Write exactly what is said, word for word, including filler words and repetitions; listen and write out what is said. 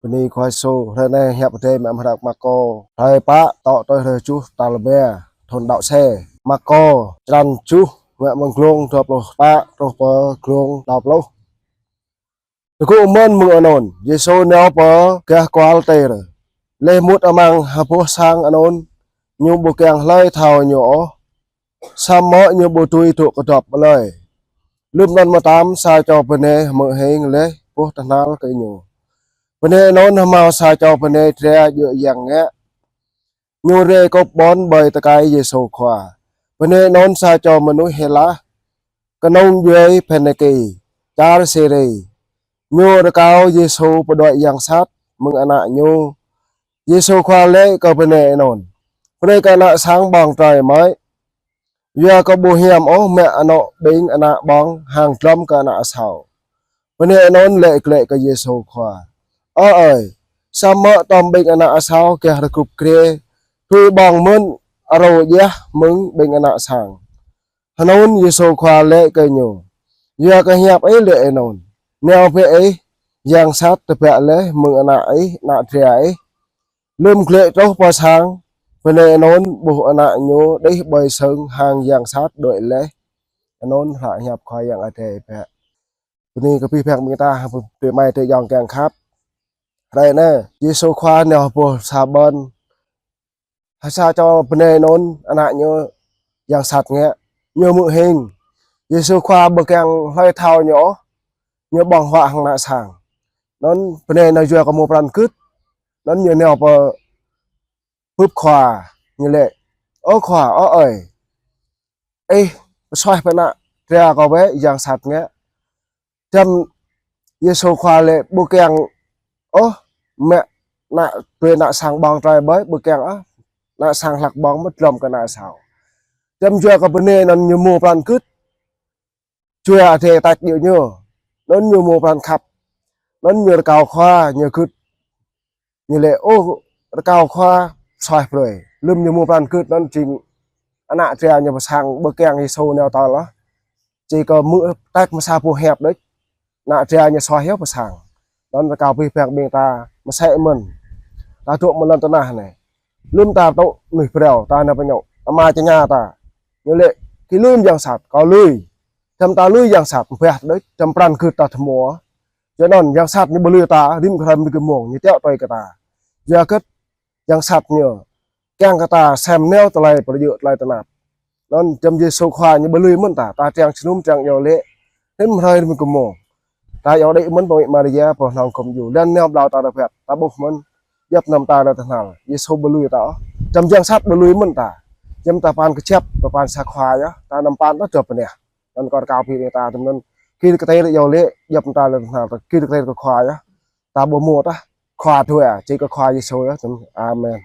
Bơni Khua Yêsu. Hrơi anai hiăp Adai mơ̆ng hră Markô, hrơi pă, tŏ tui hrơi tơjuh tal rơma thun đăo sĕ. Markô, črăn tơjuh, mơ̆ng glông dua pluh pă truh pơ glông klâo pluh. Tơgŭ mơ̆n mơ̆ng anŭn, Yêsu nao pơ gah kual Tir. Laih mŭt amăng ha boh sang anŭn, Ñu ƀu kiăng hlơi thâo Ñu ôh, samơ̆ Ñu ƀu dưi dŏ kơdŏp ôh. Lơ̆m anŭn mơtam sa čô bơnai hmư̆ hing laih boh tơhnal kơ Ñu. Bơnai anŭn hmâo sa čô bơnai dra djơ̆ yang ngă. Ñu rai kŭp ƀôn ƀơi tơkai Yêsu Khua. Bơnai anŭn sa čô mơnuih Hêlah, kơnung djuai Phêniki, čar Siri. Ñu rơkâo Yêsu pơđuaĭ yang sat mơ̆ng ană ñu. Yêsu Khua laĭ kơ bơnai anŭn: Brơi kơ ană sang ƀơ̆ng trơi mơ̆i, yua kơ ƀu hiam ôh mă anŏ ƀing ană ƀơ̆ng hăng dlŏm kơ ană asâo. Bơnai anŭn laĭ glaĭ kơ Yêsu Khua: Ơ Ơi, samơ̆ tơm ƀing ană asâo gah rơgŭp grê, tui ƀơ̆ng mơ̆n arô djah mơ̆ng ƀing ană sang. Anŭn Yêsu Khua laĭ kơ ñu: Yua kơ hiăp ih laĭ anŭn, nao bĕ ih, yang sat tơbiă laih mơ̆ng ană ih, ană dra ih. Lơ̆m glaĭ truh pơ sang, bơnai anŭn ƀuh ană ñu đih ƀơi sưng hăng yang sat đuaĭ laih. Anŭn hlak hiăp Khua Yang Adai bĕ. Bơni kơ abih bang ƀing ta, hăng pơpŭ mai tơ jong kiăng khăp. Hrơi anai, Yêsu Khua nao boh sa ƀôn. Ha sa čô bơnai anŭn, ană ñu yang sat ngă. Ñu hmư̆ hing. Yêsu Khua ƀu kiăng hlơi thâo ñu ôh. Ñu ƀơ̆ng huă hăng ană sang. Anŭn bơnai anŭn yua kơ mơ̆ pran gưt. Anŭn ñu nao pơ bưp Khua, ñu laĭ: Ơ Khua, ơ Ơi, ih pơsuaih pơ ană dra kâo bĕ, yang sat ngă. Čăm Yêsu Khua laĭ ƀu kiăng ôh mă ană, tui ană sang ƀơ̆ng trơi ƀơi, ƀu kiăng ôh ană sang hlak ƀơ̆ng mơ̆ dlŏm kơ ană asâo. Čăm yua kơ bơnai anŭn ñu mơ̆ pran gưt, jua Adai tač djơ̆ ñu. Anŭn ñu mơ̆ pran khăp. Anŭn ñu rơkâo Khua, ñu gưt. Ñu laĭ: Ơ, rơkâo Khua suaih brơi. Lơ̆m ñu mơ̆ pran gưt anŭn jing ană dra ñu pơ sang ƀu kiăng Yêsu nao tơl ôh. Či kơ mơ̆ tač mơ̆ sa boh hiăp đôč. Ană dra ñu suaih yơh pơ sang. Anŭn rơkâo abih bang ƀing ta mơsĕ mơ̆n. Ta dŏ mơ̆ lŏn tơnah anai. Lơ̆m ta tŭ mơnuih phrâo, ta nao pơ ñu, ama tơña ta. Ñu laĭ: Gih lui mơ̆ yang sat? Kâo lui. Čăm ta lui yang sat, ƀiă đôč, čăm pran gưt ta tơhmua. Yua anŭn yang sat ñu ƀu lui ta, rĭm hrơi rĭm gơmông ñu tiŏ tui kơ ta. Yua hơget? Yang sat ñu kiăng kơ ta sem nao tơlơi pơjơ̆ tơlơi tơnap. Anŭn čăm Yêsu Khua ñu ƀu lui mơ̆n ta, ta triăng jơnum triăng iâu laĭ rĭm hrơi rĭm gơmông. Ta iâu đĭ mơ̆n pơ amĭ Maria, pơ hnong gum dju. Lăng nao ƀlâo ta rơbat, ta ƀuh mơ̆n djŏp anăm ta lĕ tơhnal. Yêsu ƀu lui ta ôh. Čăm yang sat ƀu lui mơ̆n ta. Čăm ta pơpăn kơjăp, ta pơpăn sa Khua yơh, ta anăm pơpăn ta dŏ pơneh. Anŭn kâo rơkâo abih bang ta tơm anŭn. Gir kơtir iâu laĭ djŏp ta lĕ tơhnal, gir kơtir kơ Khua yơh. Ta ƀu mơ̆ ta Khua dua, či kơ Khua Yêsu yơh. Amen.